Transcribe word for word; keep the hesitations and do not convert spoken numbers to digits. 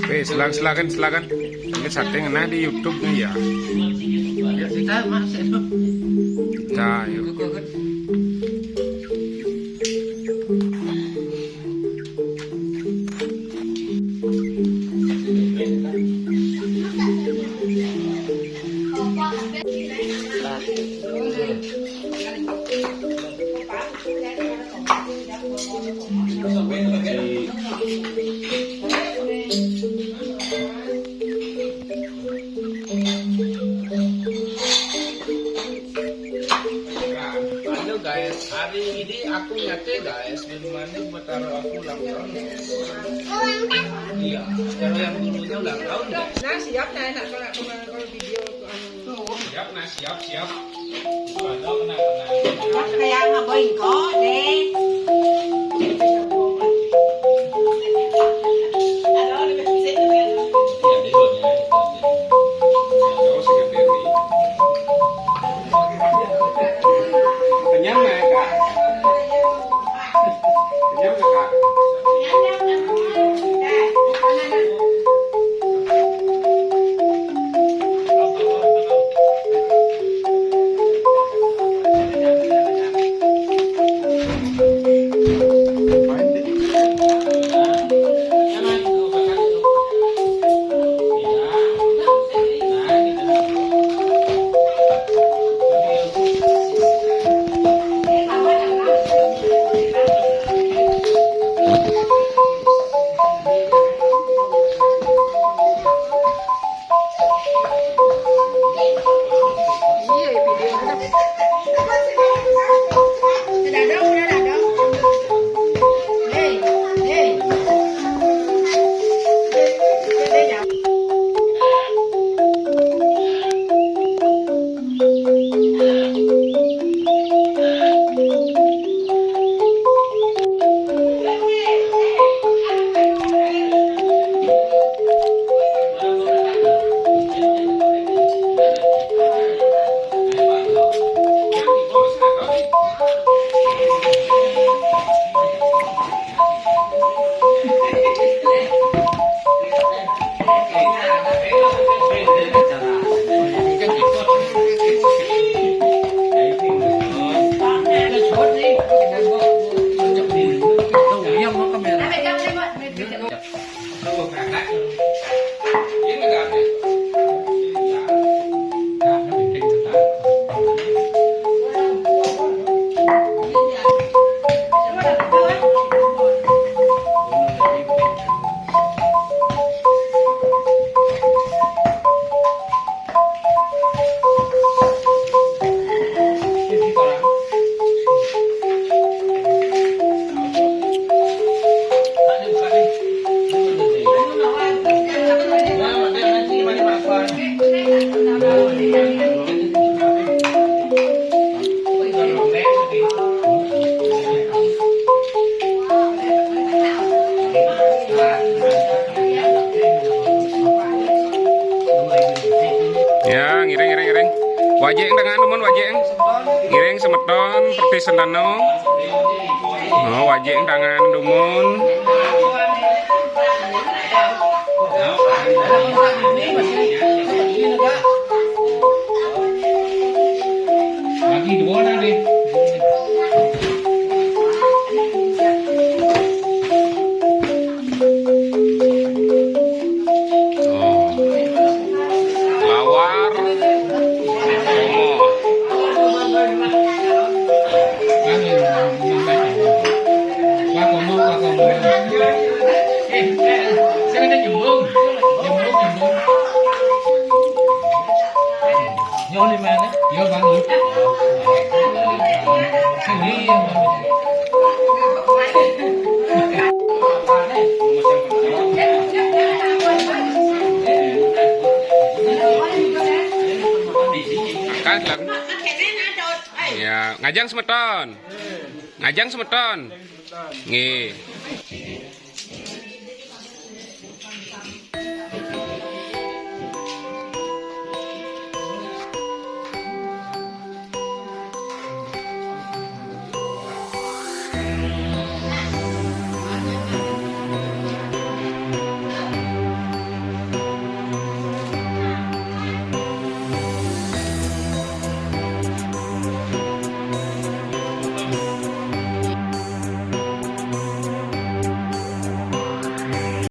Oke, silakan, silakan, silakan. Ini syuting nah di YouTube nih ya. Ya, kita masih. Kita, yuk. Halo guys, hari ini aku nyate guys, di rumah ini buat taruh aku ulang tahun guys. Iya, taruh yang dulunya ulang tahun guys. Nah, siap nah, enak kalau kalau video tuh anu. Siap nah, siap, siap. Tuh, ada kena, kena. Wah, kayak ngapain kok deh. Kenyang nggak, Kak? Kenyang nggak, Kak? Ya, ngiring, ngiring, ngiring. Wajeng dengan dumun, wajeng. Ngiring semeton, perti sendano. Oh, wajeng dengan dumun. Yo, Bang. Angkat, Lang. Ya, ngajeng semeton. Ngajeng semeton. Nggih.